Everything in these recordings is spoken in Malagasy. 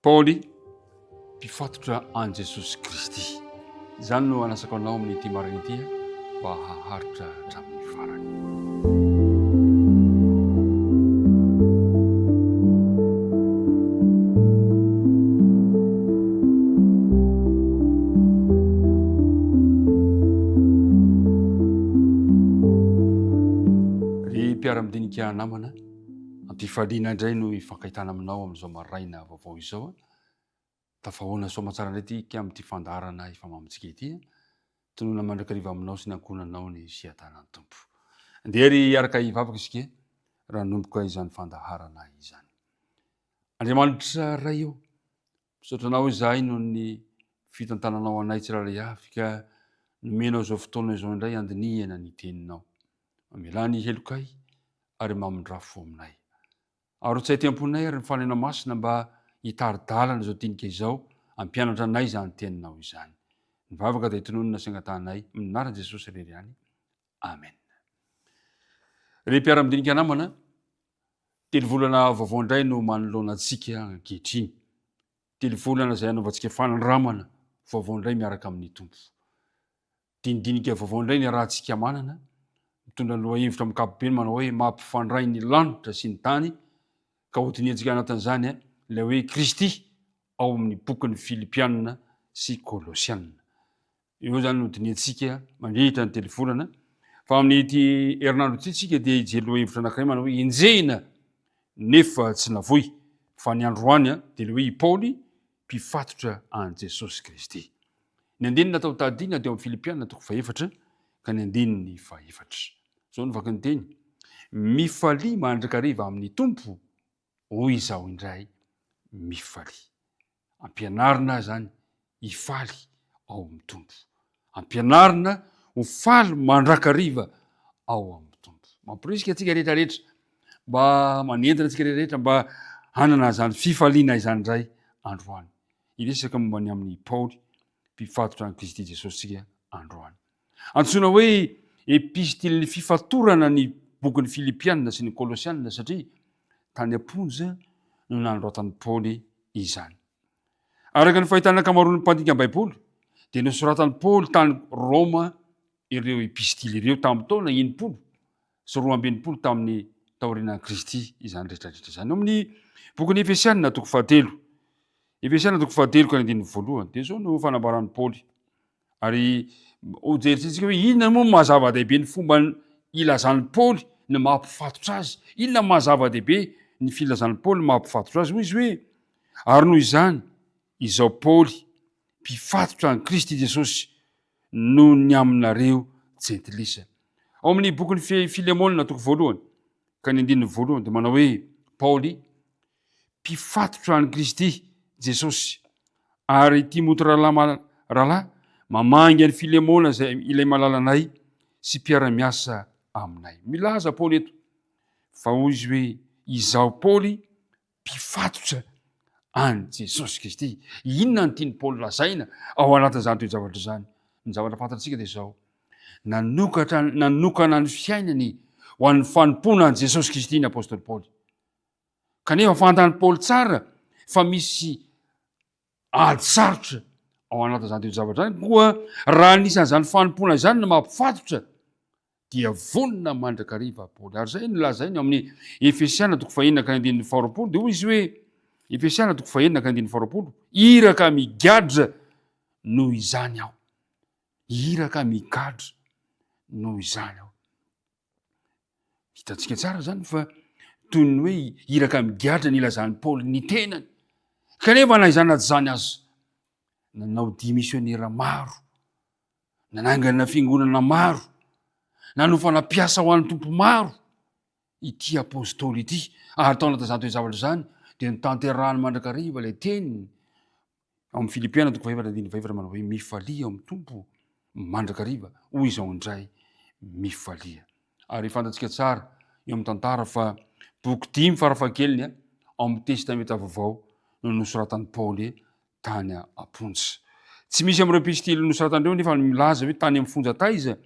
Paoly, mpifatotra an'i Jesosy Kristy. Izany no anasako anao amin'ity maraina ity mba haharitra hatramin'ny farany. Ry mpiara-midinika namana, Ampifaliana indray no hifankahitana aminao amin'izao maraina vaovao izao. Tafahoana soamatsara indray tika amin'ity fandaharana efa mamintsika ity. Tonona mandrakariva aminao sy ny ankohonanao ny fiadanan'ny Tompo. Andeha ry hiaraka hivavaka isika raha hanomboka izany fandaharana izany. Andriamanitra Ray o, misaotra anao izahay noho ny fitantananao anay tsirairay avy ka nomenao izao fotoana izao indray handinihana ny teninao. Mamelà ny helokay ary mamindrà fo aminay. Arotsay aty am-ponay ary ny Fanahinao Masina mba hitari-dalana izao dinika izao, hampianatra anay izany Teninao izany. Ny vavaka dia tononina sy angatahanay amin'ny anaran'i Jesosy irery ihany. Amen. Ry mpiara-midinika namana, telovolana vaovao indray no manoloana antsika ankehitriny. Telovolana izay hanaovantsika fanandramana vaovao indray miaraka amin'ny Tompo. Dinidinika vaovao indray ny iarahantsika manana, mitondra ny lohahevitra amin'ny ankapobeny manao hoe mampifandray ny lanitra sy ny tany, ka hodinihantsika anatin'izany ilay hoe Kristy ao amin'ny bokin'ny Filipiana sy Kolosiana. Eo izany no dinihantsika mandritra ny telovolana, fa amin'ity herinandro ity tsika dia hijery lohahevitra anankiray manao hoe enjehina nefa tsy navoy, fa ny androany dia ilay hoe i Paoly mpifatotra an'i Jesosy Kristy. Ny andininy natao tadidina teo amin'ny Filipiana toko fahefatra ka ny andininy fahefatra. Izao no vakin'ny teny, Mifalia mandrakariva amin'ny Tompo, hoy izaho indray, mifalia. Ampianarina izany hifaly ao amin'ny Tompo. Ampianarina ho faly mandrakariva ao amin'ny Tompo. Mamporisika antsika rehetra rehetra mba manentana antsika rehetra rehetra mba hanana izany fifaliana izany indray androany. Hiresaka momba ny amin'i Paoly, mpifatotra an'i Kristy Jesosy isika androany. Antsoina hoe epistilin'ny fifatorana ny bokin'ny Filipiana sy ny Kolosiana satria tany am-ponja no nanoratan'i Paoly izany. Araka ny fahitan'ny ankamaroan'ny mpandika Baiboly, dia nosoratan'i Paoly tany Roma ireo epistily ireo tamin'ny taona 262 tamin'ny taorianan'i Kristy izany rehetrarehetra izany. Ao amin'ny bokin'ny Efesiana toko fahatelo, Efesiana toko fahatelo ka ny andininy voalohany, dia izao no fanambaran'i Paoly. Ary hojerentsika hoe inona moa maha zava-dehibe ny fomba ilazan'i Paoly ny maha mpifatotra azy. Inona maha zava-dehibe ny filazan'i Paoly ny maha mpifatotra azy? Hoy izy hoe, ary noho izany, izao Paoly, mpifatotra an'i Kristy Jesosy, noho ny aminareo jentilisa. Ao amin'ny bokin'ny Filemona toko voalohany ka ny andininy voalohany dia manao hoe Paoly mpifatotra an'i Kristy Jesosy ary Timoty rahalahy rahalahy mamangy an'i Filemona izay ilay malalanay sy mpiara-miasa aminay. Milaza Paoly eto fa hoy izy hoe izaho Paoly mpifatotra an'i Jesosy Kristy. Inona no tian'i Paoly lazaina ao anatin'izany toe-javatra izany? Ny zavatra fantatsika dia izao, nanokatra nanokana ny fiainany ho an'ny fanompoana an'i Jesosy Kristy ny apostoly Paoly. Kanefa fantan'i Paoly tsara fa misy ady sarotra ao anatin'izany toe-javatra izany, koa raha anisan'izany fanompoana izany no mampifatotra dia vonona mandrakariva Paoly. Ary izay no lazainy ao amin'ny Efesiana toko fahenina ka ny andininy faharoapolo, dia hoy izy hoe, Efesiana toko fahenina ka andininy faharoapolo, iraka migadra noho izany aho. Iraka migadra noho izany aho. Hitantsika tsara izany fa toy ny hoe iraka migadra ny ilazan'i Paoly ny tenany. Kanefa na izany na tsy izany aza, nanao dia misionera maro Nanangana fiangonana maro, nanofana mpiasa ho an'ny Tompo maro ity apostoly ity, ary tao anatin'izany toe-javatra izany dia notanterahany mandrakariva ilay teniny ao amin'ny Filipiana toko fahefatra andininy fahefatra manao hoe mifalia ao amin'ny Tompo mandrakariva, hoy izao indray mifalia. Ary fantatsika tsara eo amin'ny tantara fa boky dimy farafahakeliny ao amin'ny Testamenta Vaovao no nosoratan'i Paoly tany am-ponja. Tsy misy amin'ireo epistily nosoratany ireo nefa milaza hoe tany amin'ny fonja taiza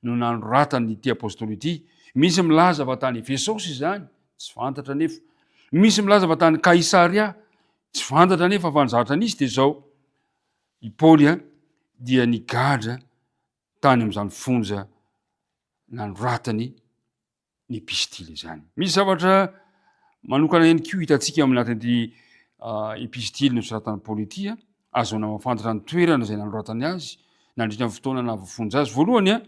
no nanoratany ity apostoly ity. Misy milaza fa tany Efesosy izany, tsy fantatra nefa. Misy milaza fa tany Kaisaria. Tsy fantatra anefa fa ny zavatra nisy dia izao, i Paoly dia nigadra tany amin'izany fonja nanoratany ny epistily izany. Misy zavatra manokana ihany koa hitantsika ao anatin'ity epistily nosoratan'i Paoly ity, ahazoana mahafantatra ny toerana izay nanoratany azy nandritra ny fotoana nahavoafonja azy. Voalohany,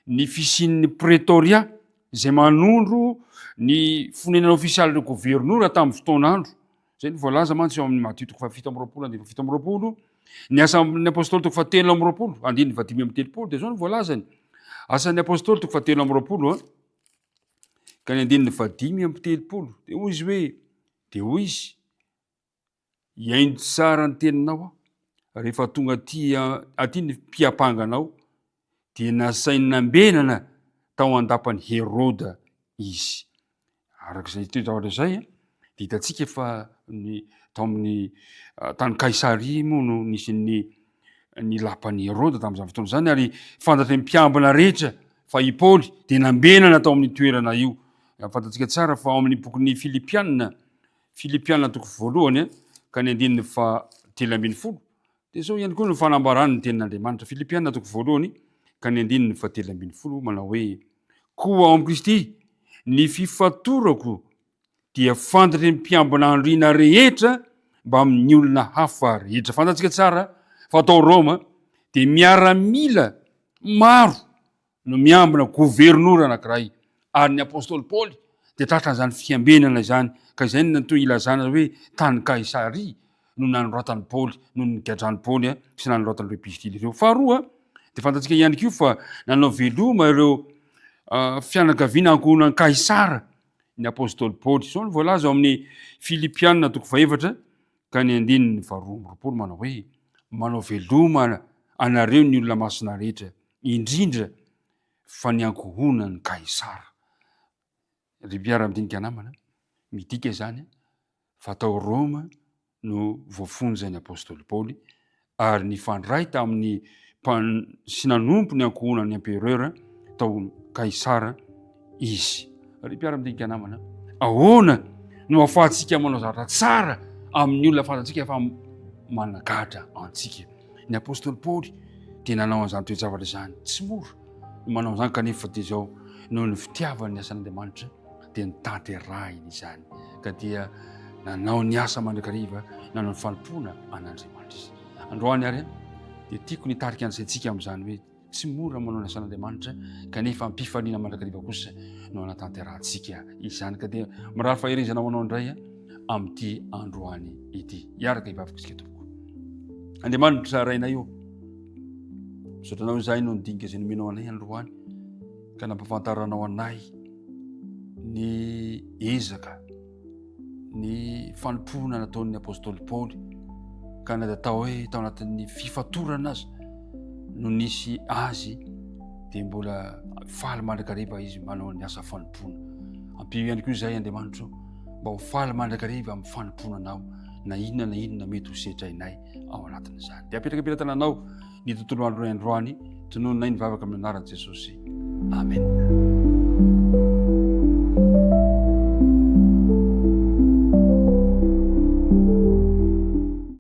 ny fisian'ny pretoria izay manondro ny fonenana ofisialin'ireo governora tamin'ny fotoan'andro. Izay no voalaza mantsy ao amin'ny Matio toko fahafito amby roapolo andininy 27, ny Asan'ny Apôstôly toko fahatelo amby roapolo andininy fahadimy amby telopolo dia izao no voalazany. Asan'ny Apôstôly toko fahatelo amby roapolo ka ny andininy fahadimy amby telopolo dia hoy izy hoe dia hoy izy hihaino tsara ny teninao aho rehefa tonga aty aty ny mpiampanga anao dia nasainy nambenana tao an-dapan'i Heroda izy. Araka izay toe-javatra izay dia hitantsika fa ny tao amin'ny tany Kaisaria moa no nisy ny ny lapan'i Heroda tamin'izany fotoana izany ary fantatry ny mpiambina rehetra fa i Paoly dia nambenana tao amin'ny toerana io. Fantatsika tsara fa ao amin'ny bokin'ny Filipiana, Filipiana toko voalohany ka ny andininy faha-13 Dia izao ihany koa no fanambarany ny tenin'Andriamanitra, Filipiana toko voalohany ka ny andininy fahatelo ambin'ny folo manao hoe, Koa ao amin'i Kristy, ny fifatorako dia fantatry ny mpiambina andriana rehetra mbamin'ny olona hafa rehetra. Fantatsika tsara fa tao Roma dia miaramila maro no miambina governora anankiray, ary ny apostoly Paoly dia tratran'izany fiambenana izany, ka izay no toy ilazana hoe tany Kaisaria no nanoratan'i Paoly, no nigadran'i Paoly sy nanoratany ireo epistily ireo. Faharoa, dia fantatsika ihany koa fa nanao veloma ireo fianakaviana ankohonan'i Kaisara ny apostoly Paoly. Izao no voalaza ao amin'ny Filipiana toko fahefatra ka ny andininy faharoa amby roapolo manao hoe, Manao veloma anareo ny olona masina rehetra, indrindra fa ny ankohonan'i Kaisara. Ry mpiara-midinika namana, midika izany fa tao Roma no voafonja ny apostoly Paoly ary nifandray tamin'ny mpan sy nanompo ny ankohonan'ny empereur tao Kaisara izy. Ry mpiara-midinika namana, ahoana no ahafahantsika manao zavatra tsara amin'ny olona fantatsika fa managadra antsika? Ny apostoly Paoly dia nanao an'izany toe-javatra izany. Tsy mora ny manao an'izany kanefa dia izao noho ny fitiavany ny asan'Andriamanitra dia notanterahiny izany ka dia nanao ny asa mandrakariva, nanao ny fanompoana an'Andriamanitra izy. Androany ary dia tiako ny hitarika ny saintsika amin'izany hoe Tsy mora manao ny asan'Andriamanitra kanefa am-pifaliana mandrakariva kosa no anatanterahantsika izany. Ka dia mirary faherezana ho anao indray amin'ity androany ity. Hiaraka hivavaka isika tompoko. Andriamanitra Rainay ô, misaotra anao izahay noho ny dinika izay nomenao anay androany ka nampahafantaranao anay ny ezaka ny fanompoana nataon'ny apostoly Paoly ka na dia atao hoe tao anatin'ny fifatorana aza no nisy azy dia mbola faly mandrakariva izy manao ny asa fanompoana. Ampio ihany koa izay Andriamanitro mba ho faly mandrakariva amin'ny fanompoana anao na inona na inona mety ho setrainay ao anatin'izany. Dia apetraka am-pelatananao ny tontolo andro androany, tonononay ny vavaka amin'ny anaran'i Jesosy. Amen.